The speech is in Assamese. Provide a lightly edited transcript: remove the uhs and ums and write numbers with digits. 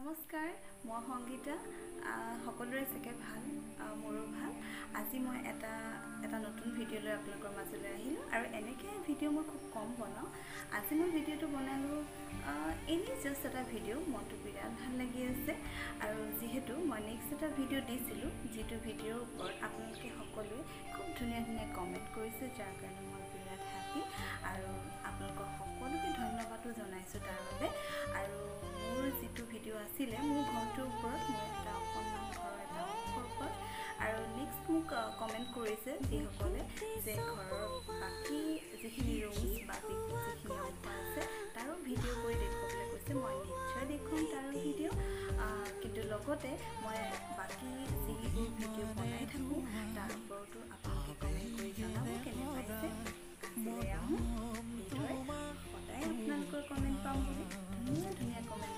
নমস্কাৰ, মই সংগীতা। সকলোৰে চাগে ভাল, মোৰো ভাল। আজি মই এটা এটা নতুন ভিডিঅ' লৈ আপোনালোকৰ মাজলৈ আহিলোঁ আৰু এনেকৈ ভিডিঅ' মই খুব কম বনাওঁ। আজি মই ভিডিঅ'টো বনালোঁ এনেই জাষ্ট এটা ভিডিঅ', মনটো বিৰাট ভাল লাগি আছে। আৰু যিহেতু মই নেক্সট এটা ভিডিঅ' দিছিলোঁ, যিটো ভিডিঅ'ৰ ওপৰত আপোনালোকে সকলোৱে খুব ধুনীয়া ধুনীয়া কমেণ্ট কৰিছে, যাৰ কাৰণে মই বিৰাট হেপ্পী আৰু আপোনালোকক সকলোকে ধন্যবাদো জনাইছোঁ তাৰ বাবে। আৰু মোৰ যিটো ভিডিঅ' আছিলে মোৰ ঘৰটোৰ ওপৰত, মোৰ এটা অকণমান ঘৰৰ এটা অংশৰ ওপৰত, আৰু নেক্সট মোক কমেণ্ট কৰিছে যিসকলে যে ঘৰৰ বাকী যিখিনি ৰুমছ বা যিখিনি অংশ আছে তাৰো ভিডিঅ' কৰি দেখুৱাবলৈ কৈছে। মই নিশ্চয় দেখুৱাম তাৰো ভিডিঅ', কিন্তু লগতে মই বাকী যিবোৰ ভিডিঅ' বনাই থাকোঁ তাৰ ওপৰতো আপোনালোকে কমেণ্ট কৰি জনাব কেনে পাইছে। আজিলৈ আহোঁ। এইদৰে সদায় আপোনালোকৰ কমেণ্ট পাম বুলি, ধুনীয়া ধুনীয়া কমেণ্ট